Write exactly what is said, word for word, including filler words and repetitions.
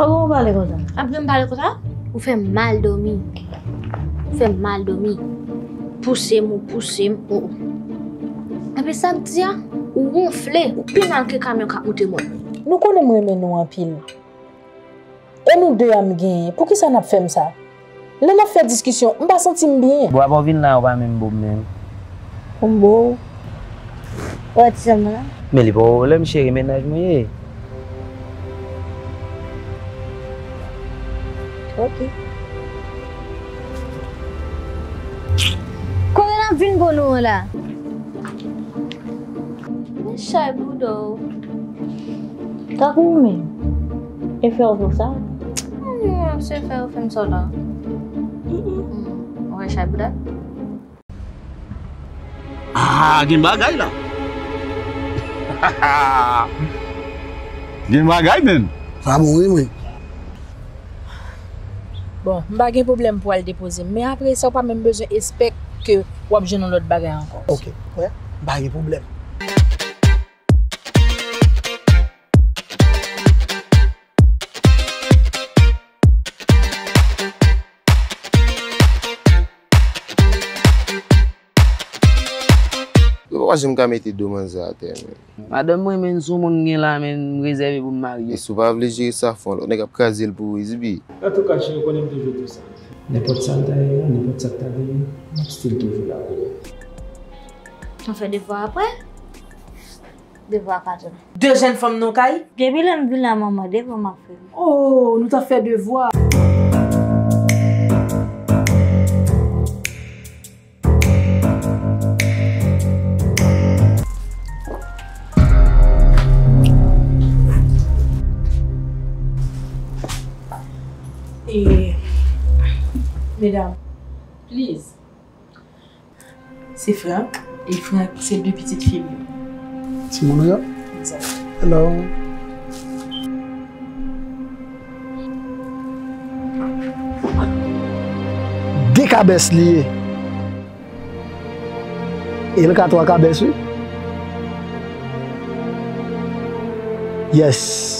Poko ou pale konsa? Apre m pale konsa? Ou fè m mal dòmi. Ou fè m mal dòmi. Pouse m, ou pouse m, o o. Epi sa m di a, ou wonfle, ou pi mal ke kamyon k ap moute mòn. Nou konnen m renmen nou anpil. E nou de a m genyen, poukisa n ap fè m sa? Lè n ap fè diskisyon, m pa santi m byen. Bwa pa w vin la, ou pa menm bo m menm. Konbo. Ou wè ti zanmi la? Men li pa w pwoblèm, cheri, mennaj mwen ye. Ok. Kote n ap vin pou nou an la? Men chay bouda w. Tankou ou menm. E fè w fè w sa? Non, se fè yo fè m sa la. Ou wè chay bouda? Ah, gen bagay la. Gen bagay, menm. Sa bon, wi, mwen. Bon, m pa gen pwoblèm pou al depoze m, men apre sa, ou pa menm bezwen espèk ke w ap jwenn yon lòt bagay ankò. Ok, wè, m pa gen pwoblèm. Yo pa janm ka mete do manzè atè, men. Madanm mwen, men, se yon moun m gen la, men, m rezève pou m marye. E si w pa vle jere sa, fò yon lòt nèg ap kraze l pou ou, Ezibi. Antouka, cheri, ou konnen m toujou di w sa. Nenpòt sa l ta ye a, nenpòt sa k ta vini, m ap still toujou la pou ou. Nou fè devwa apre? Devwa pa tou. De jèn fanm nan kay? Depi lè m vin la, manman, devwa m ap fè. Oh, nou t ap fè devwa. E, medam, please. Se Frank, e Frank se de pitit fi m yo. Timoun ou yo? Exact. Hello. De kabès li ye. E l ka twa kabès, wi. Yes.